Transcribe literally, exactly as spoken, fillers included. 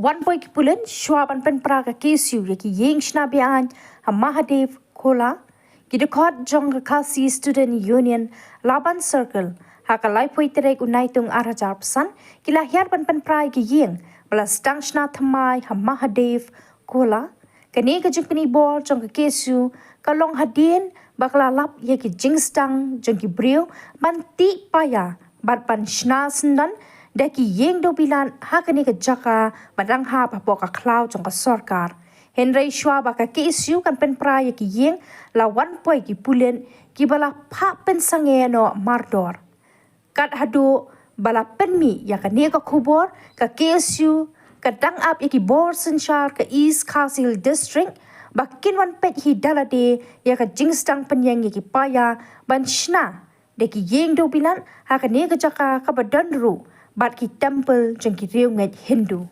Wan poi ki pulit shuwa ban pynpra ka K S U ïa ki ïing shna be-aiñ ha Mahadev Khola. Ki dkhot jong ka Khasi Student Union Laban Circle ha ka laiphew tarik u Naitung arhajar arphew san ki la hiar ban pynpra ïa ki ïing ba la sdang shna thymmai ha Mahadev Khola. Kane ka jingpyni bor jong ka K S U ka long hadien ba ka la lap ïa ki jingsdang jong ki briew ban tih paia bad ban shna syndon da ki ïing dewbilat ha kane ka jaka ba dang hap hapoh ka khlaw jong ka sorkar. Hynrei shuwa ba ka K S U kan pynpra ïa ki ïing la wan poi ki pulit kiba la phah pynsangeh noh mardor. Kat haduh ba la pynmih ïa kane ka khubor, ka K S U ka dang ap ïa ki bor synshar ka East Khasi Hills District ba kin wan peit hi da lade ïa ka jingsdang pynïeng ïa ki paia ban shna da ki ïing dewbilat ha kane ka jaka kaba don ruh bad ki temple jong ki riewngeit Hindu.